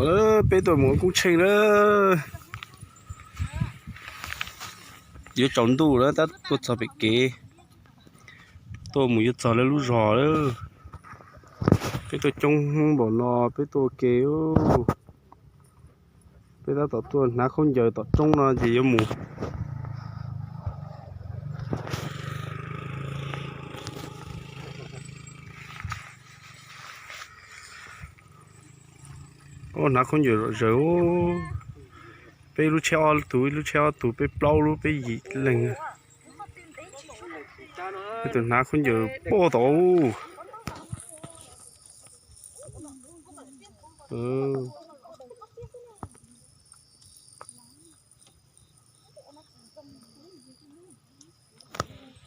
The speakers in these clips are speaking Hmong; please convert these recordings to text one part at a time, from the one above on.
Peb tuaj mus ua koob tsheej na. Yuav tsaus ntuj lawm tab tuaj txog pem kev, tuaj mus yuav txog lawv lub zos lawm. Peb tuaj coob npaum no peb tuaj ua ke. Peb tab tom tuaj hnav khaub ncaws tom roob no ces yuav mus. Hnav khaub ncaws zom zaws. Peb lub tsheb ob tug, ib lub tsheb ob tug, peb plaub lub, peb yim leeg. Peb tuaj hnav khaub ncaws pog tod.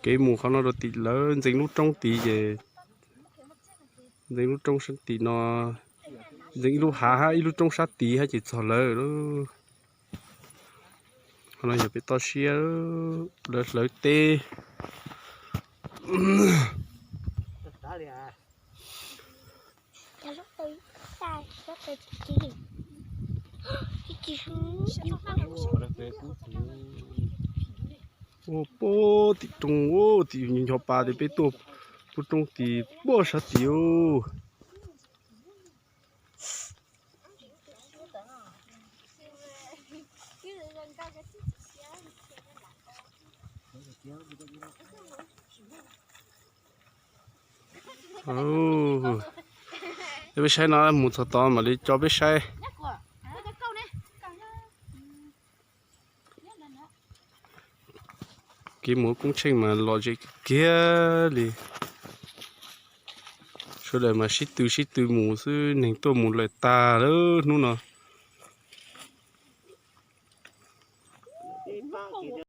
Kev mus qhov no rau tim lawv ntxeev lub roob tid ces, ntxeev lub roob sab tim no, ntxeev ib lub hav hab ib lub roob sab tid hab ces txog lawv lawm. Qhov no yog pem toj siab, lawv hlawv teb. Ua puag tim roob, ua tim ncho pa tias peb tuaj puag roob tim puag sab tid. Peb saib no mus txog tod mam li tso peb saib. Kev mus ua koob tsheej mas lom zem kiag li. Sawv daws mas sib tw sib tw mus xwb, neeg tuaj mus lawm tag lawm hnub no.